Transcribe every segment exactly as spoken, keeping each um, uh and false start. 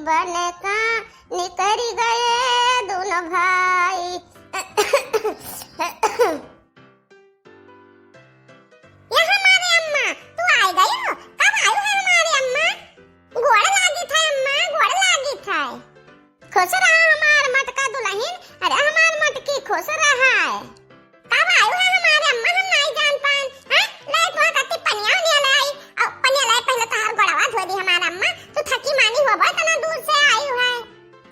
बन का निकरि गए दुनो भाई। या हमारे अम्मा, तू आइ गयू? कब आयू है हमारे अम्मा? गोड़ लागित है अम्मा, गोड़ लागित है। खुश रहा हमार मटका दुलहिन, अरे हमार मटकी खुश रहा। कब आयू है हमारे अम्मा, हम नाई जान पाएन। हैं? ले तुहा खातिर पनिया उनिया ले आई। अउ पनिया ले, पहिले तोहार गोड़वा धो दी हमार अम्मा। तू थकी मानी होबा इतना दूर से आयू है।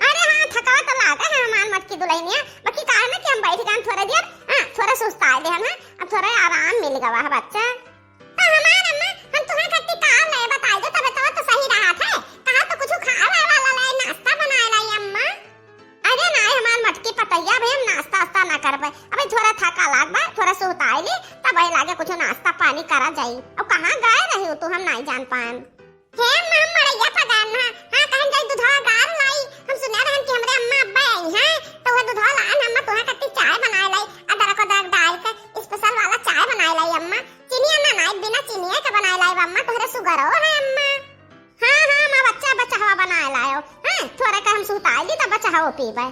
अरे हाँ, थकावा तो लागा है हमार मटकी दुलहिनिया, बाकी का है ना कि हम बैठ गए थोड़ा देर, हाँ, थोड़ा सुस्ताए देहन है, अब थोड़ा आराम मिल गवा है बच्चा। तो हमार अम्मा, हम तुहा खातिर का ले बताई दे, तबे तो, तो सही रहा है। कहा तो कुछ खाए वाए वाला लाई, नाश्ता बनाए लाई अम्मा। अरे नाई, हमार मटकी पतोहिया भाई, हम नाश्ता वास्ता ना करबे। अबे थोड़ा थका लाग बा, थोड़ा सुताई ली, तब वही लागे कुछ नाश्ता पानी करा जाई। अब कहाँ गए रही हो तू, हम नाई जान पाएन। हे अम्मा, हम मड़ैया पर गए ना, हाँ, कहन जाई दुधवा गार लाई। हम सुने रहन कि हमरे अम्मा अब्बा आई हैं, तो वह दुधवा लान अम्मा तुहा खातिर चाय बनाए लाई, अदरक अदरक डाल के special वाला चाय बनाए लाई अम्मा। चीनिया ना नाई, बिना चीनिया के बनाए लाई अम्मा, तोहरे sugar हो है अम्मा। हाँ, हाँ, अम्मा, बच्चा, बच्चा हवा बनाए लायो। हाँ, थोड़ा का हम सुताई ली, तब बच्चा हवा पीबे।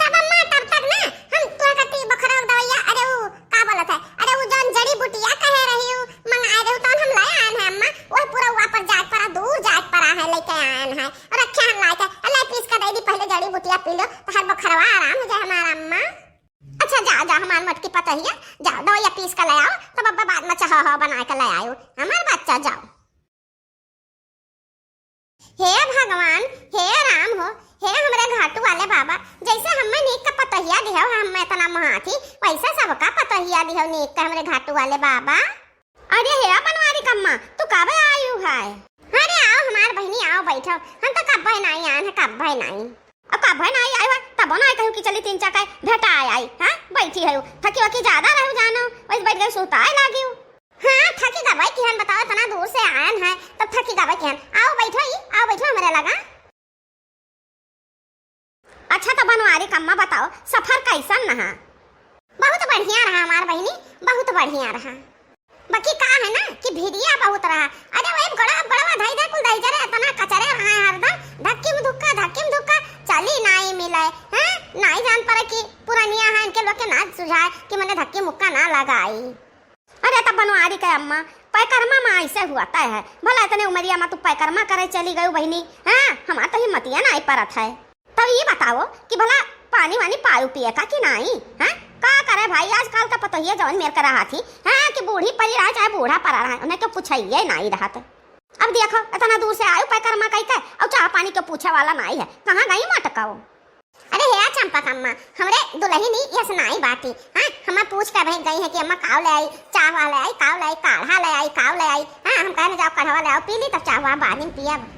तब अम्मा, तब तक ना, हम तोहरे खातिर बखरा दवाइया, अरे उ का बोलत है, अरे उ जौन जड़ी बूटिया कहे रही, उ मंगाए रही, तौन हम ले आएन है अम्मा। वह पूरा ऊपर जाए पड़ा, दूर जाए पड़ा है, लेके आएन है। और रखे हम लाए के, ले पीस के दे दी, पहले जड़ी बूटिया पी लो, तो हर बखरवा आराम हो जाए हमारा अम्मा। अच्छा, जा, जा, हमार मटकी पतोहिया, जा, दवाइया पीस के ले आओ, तब अब्बा बाद में चाह हो बना के ले आयो। हमार बच्चा, जाओ। हे भगवान, हे राम हो, हे हमरे घाटू वाले बाबा, जैसे हम्मे नीक का पतोहिया दिहो, हम्मे इतना मोहाथी, वैसे सबका पतोहिया दिहो नीक का हमरे घाटू वाले बाबा। अरे हे बनवारी कम्मा, तू कब आयु है? अरे आओ हमार बहिनी, आओ बैठो, हम तो कब्बे नाई आन है, कब्बे नाई। अब कब्बे नाई आयु है, तबो नाई कहू कि चली तीन चक्कर भेटाए आई, हाँ? बैठी है, थकी वकी ज्यादा रहू जानो, वैसे बैठ गई सुताए लागियो। हाँ, थकी गबई किहन, बताओ, इतना दूर से आयन है, तब थकी गबई किहन। आओ बैठो, ई, आओ बैठो हमरे लगा। अच्छा, तो बनवारी कम्मा बताओ, सफर कैसन रहा? बहुत बढ़िया रहा हमार बहिनी, बहुत बढ़िया रहा। बाकी का है ना कि भिड़िया बहुत रहा। अरे वही गोड़वा, गोड़वा धई धई कुल दही जरे, इतना कचरे रहा है हरदम, धक्की में धुक्का, धक्की में धुक्का, चली नाई मिले, हैं? नाई जान पड़े कि पुरनिया है, इनके लोग के ना सुझाए कि मने धक्की मुक्का ना लगाई। अरे तब बनवारी के अम्मा, पैकरमा मा ऐसे हुआ तय है, भला इतने उमरिया मा तू पैकरमा करे चली गयू बहिनी, हाँ, हमार तो हिम्मतिया नाई परत है। तब ई बताओ कि भला पानी वानी पायू पिए का कि नाई, हाँ? का करे भाई, आजकल का पतोहिया जवन मेर के रहा थी, हाँ, कि बूढ़ी परी रहा चाहे बूढ़ा परा रहा, उन्हें क्यों पूछाइए नाई रहत। अब देखो, इतना दूर से आयू पैकरमा कई के, और चाह पानी के पूछे वाला नाई है, कहाँ गई मटकाओ? अरे हे चंपा कम्मा, हमरे दुलहिनी यस नाई बाटी। हाँ, हमें पूछ के भाई गई है कि अम्मा काव ले आई, चाह वाह ले आई, काव ले आई, काढ़ा ले आई, काव ले आई। हाँ, हम कहने जाओ कढ़वा ले आओ, पी ली तब चाह वाह बाद में पियब।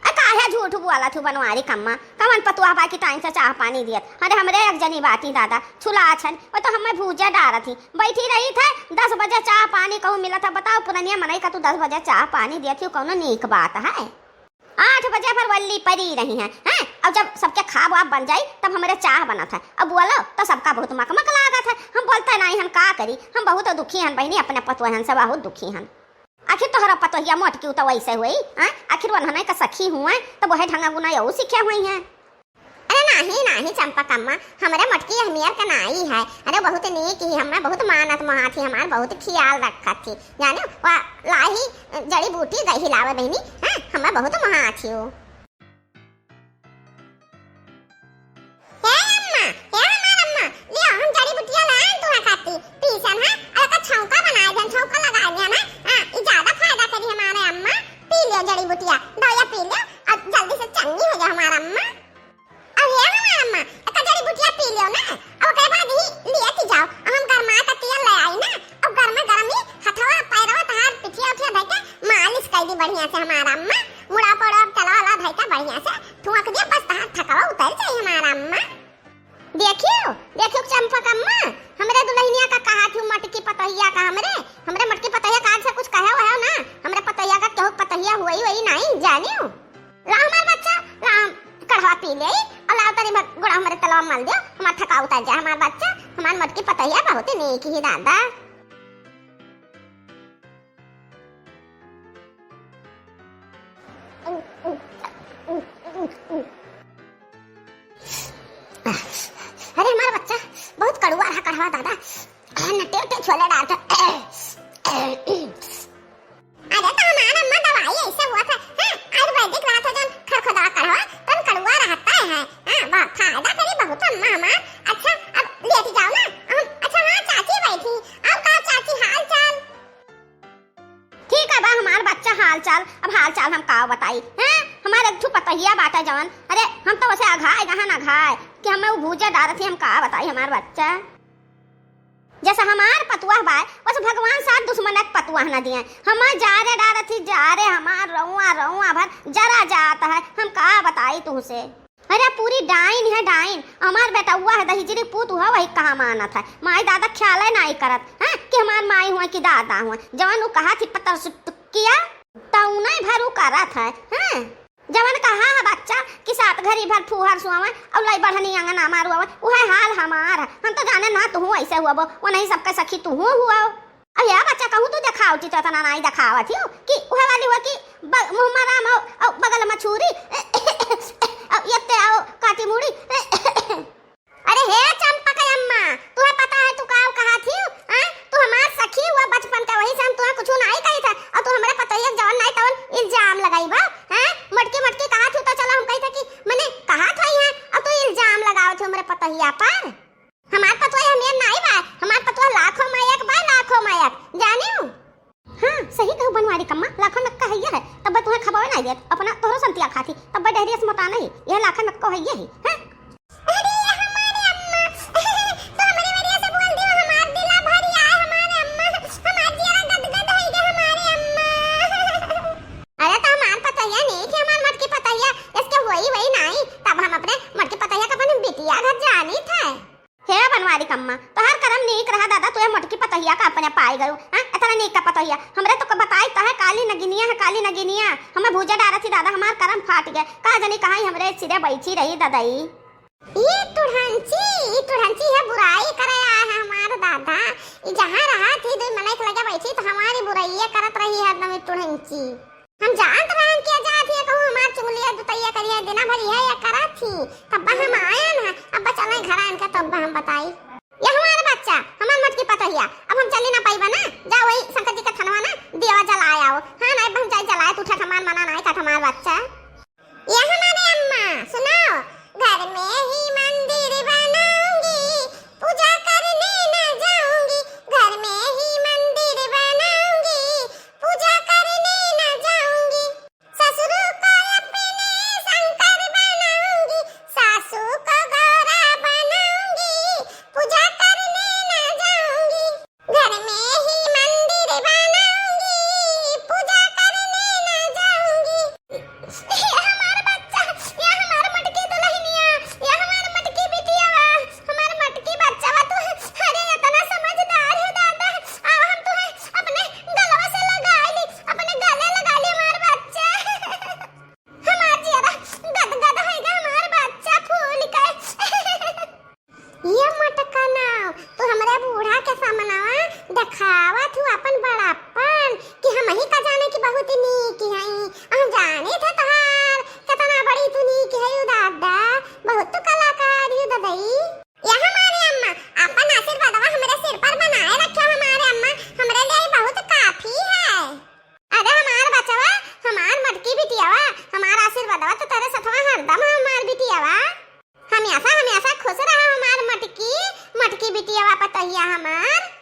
अ काहे झूठ बोला थू बनवारी कम्मा, कवन पतुआ बा कि टाइम से चाह पानी दियत? अरे हमरे एक जनी बाटी दादा, छुला छन, वो तो हमें भूजा डारत थी, बैठी रही थे, दस बजे चाह पानी कहूँ मिलत है, बताओ पुरनिया मनई का तू दस बजे चाह पानी दियत थी, कौनो नीक बात है? आठ बजे पर वल्ली परी रही हैं, हैं? अब जब सबके खाब वाब बन जाई, तब हमरे चाह बनत है। अब बोलो, तो सबका बहुत मकमक लागत है। हम बोलते नहीं हन, का करी? हम बहुत दुखी हन बहिनी, अपने पतोहन से बहुत दुखी हन। आखिर तोहरा पतोहिया मोटकी तो वैसे हुई, हैं? आखिर वन्हने का सखी हुए, तब वह ढंगा गुना यहू सीखे हुई हैं। अरे नाही, नाही चंपा कम्मा, हमरे मोटकी अहमियर के नाई है। अरे बहुत नीक ही, हमें बहुत मानत मोहात ही, हमार बहुत ख्याल रखत थी। जाने, वा लाही जड़ी बूटी गई हिलावे बहिनी, हैं? हमें बहुत मोहात ही हो। हे अम्मा, हे हमार अम्मा, लियो हम जड़ी बूटिया लाएन तुहा खाती। पीसन है, और का छौंका बनाए देन, छौंका लगाए देन, हाँ? हाँ, ई ज्यादा फायदा करी हमारे अम्मा। पी लियो जड़ी बूटिया, दवाइया पी लियो, और जल्दी से चंगी हो जाओ हमार अम्मा। अब हे हमार अम्मा, एका जड़ी बुटिया पी लियो ना, अब ओकरे बाद ही लियत जाओ। अब हम गरमा का तेल ले आई ना, अब गरमा गरम ही हथवा, पैरवा, तहार पिठिया उठिया धइ के मालिश कर दी बढ़िया से हमार अम्मा। मुड़ा पड़ा चला वाला धइ के बढ़िया से ठुमक दिया, बस तहार थकवा उतर जाई हमार अम्मा। देखियो, देखियो चंपक अम्मा, हमरे दुल्हनिया का कहा थी मटकी पतोहिया का, हमरे, हमरे मटकी पतोहिया का आज से कुछ कहे हो ना, हमरे पतोहिया का केहू पतोहिया हुई, हुई नहीं, जानियो। ला हमार बच्चा, ला हम कढ़वा पी ले, और लाओ तनी भर गोड़ा हमारे तलवा मल दियो, हमार थका उतर जाए हमार बच्चा, हमार मटकी पतोहिया बहुत ही नीक ही दादा। दादा, नटे उटे छोले डालत। अरे तो हमार अम्मा दवाई ऐसे हुआ था, हैं? आयुर्वेदिक रहा था जौन खरखोदवा कढ़वा, तौन कड़ुआ रहता है, हाँ, बहुत फायदा करी बहुत अम्मा हमार। अच्छा, अब लेट जाओ ना, हम, अच्छा, हाँ, चाची बैठी, और का चाची हाल चाल? ठीक है बा हमार बच्चा, हाल चाल, अब हाल चाल हम का बताई, हैं? हमार एक ठो पतोहिया बाटे जवन, अरे हम तो उसे अघाए गहन अघाए कि हमें वो भूजा डारत ही, हम का बताई हमार बच्चा। जैसे हमार पतुआ बाय, वैसे भगवान साथ दुश्मन एक पतुआ न दिए। हमार जारे डारत ही, जारे हमार रउआ, रउआ भर जरा जात है, हम का बताई तुहसे। अरे पूरी डाइन है डाइन, हमार बेटउआ है दहिजरी पूत हुआ वही कहा मानत है। माई दादा ख्याल है नाई करत, हैं, कि हमार माई हुआ कि दादा हुआ। जवन उ कहा थी पतर सुटकिया, तौने भर उ करत है, हैं। जवन कहा है बच्चा कि सात घरी भर फूहर सुआवे और लाई बढ़नी अंगना मारुआवे, उहे हाल हमार है। हम तो जाने ना तुहू ऐसे हुआ बो, वो नहीं सबके सखी तुहू हुआ। अब या बच्चा कहूँ तू देखावटी तो इतना नाई देखावत हियो कि उहे वाली हुआ कि ब-, मुँह में राम हो, औ बगल में छुरी, औ यत्ते आओ काटी मुड़ी। अरे हे चंपक अम्मा, तुहे पता है तू का कहा थी? हाँ? तू हमार सखी हुआ बचपन के, वही से हम तुहे कुछ नाई कही था और तू हमरे पतोहिया के जवन नाई तवन इल्जाम लगाई बा, हैं? मटकी मटकी कहा थी तो चला हम कही था कि मने कहा था यहाँ और तू इल्जाम लगावत हो हमरे पतोहिया पर। हमार पतोहिया हमें नाई बा, हमार पतोहिया लाखों में एक बा, लाखों में एक, जानियो? हाँ, सही कहू बनवारी कम्मा, लाखों में एक कहिया है, तब तुहे खबवे नाई देत, अपना तोहरो संतिया खाती, तब डेहरिया से मोटा नहीं, यह लाखों में एक को है यही, हैं? अरे हमारे अम्मा, तो हमारी वजह से बोल दियो, हमार दिला भरी आए हमारे अम्मा, हमार जियरा गदगद है गे हमारे अम्मा। अरे तो हमार पतोहिया नहीं थी, हमार मटकी पतोहिया, इसके वही वही नाई, तब हम अपने मटकी पतोहिया का अपने बिटिया घर जानी था। हे बनवारी कम्मा, तोहार करम नीक रहा दादा, तुहे मोटकी पतोहिया का अपने पाई गयो, हाँ? इतना नीक का पतोहिया, हमरे तो क-, बताई तो है, काली नगिनिया है, काली नगिनिया, हमें भूजा डारत ही दादा, हमार करम फाट गए, का जनी कहाँ ही हमरे सिरे बैठी रही ददई। ये टुढ़ंची, ये टुढ़ंची है, बुराई करे आए है हमार दादा, ये जहाँ रहा थी दो मनई के लगे बैठी तो हमारी बुराई ये करत रही है एकदम ये टुढ़ंची। हम जानत रहन कि जात हिया कहूँ हमार चुगलिया दुतैया करिया दिना भर यह ये करत थी। तब हम आयन है, अब चले घर आन के तब हम बताई। ये हमार बच्चा, हमार मटकी पतोहिया, अब हम चली ना पाइबा ना, जा वही शंकर जी के थनवा ना दियावा जलाए आओ। हाँ ना, अब हम जाई जलाए, तू ठठ हमार मना ना, ठठ हमार बच्चा। ये हमारे अम्मा, सुनो, घर में ही मंदिर बनाऊंगी, पूजा करने न जाऊंगी, घर में ही मंदिर बनाऊंगी, पूजा करने न जाऊंगी। ससुर को अपने शंकर बनाऊंगी, सासू को गौरा बनाऊंगी, पूजा करने न जाऊंगी। घर में ही मंदिर बनाऊंगी, पूजा करने न जाऊंगी। ये हमार बच्चा, ये हमार मटकी दुल्हनिया, ये हमार मटकी बिटियावा, हमार मटकी बच्चावा, तू, अरे, इतना समझदार है दादा। आओ, हम तुम्हें अपने गलवा से लगा ली, अपने गले लगा ली, हमार बच्चा। हमार जियरा गदगद होइगा, हमार बच्चा फूल के। ये मटकना, तू हमरे बूढ़ा के सामनवा देखावत हूँ अपन बड़प्पन कि हम ही का जाने की बहुत नीक हई। हम जाने थे तोहार कितना बड़ी तू नीक है, यू दादा, बहुत तू कलाकार यू ददई। ये हमारे अम्मा, अपन आशीर्वादवा हमरे सिर पर बनाए रखे हमारे अम्मा, हमरे लिए बहुत काफी है। अरे हमार बचवा, हमार मटकी बिटियावा, हमार आशीर्वादवा तो तेरे सथवा हरदम है हमार बिटियावा। हमेशा, हमेशा खुश रहा हमार मटकी, मटकी बिटियावा पतोहिया हमार।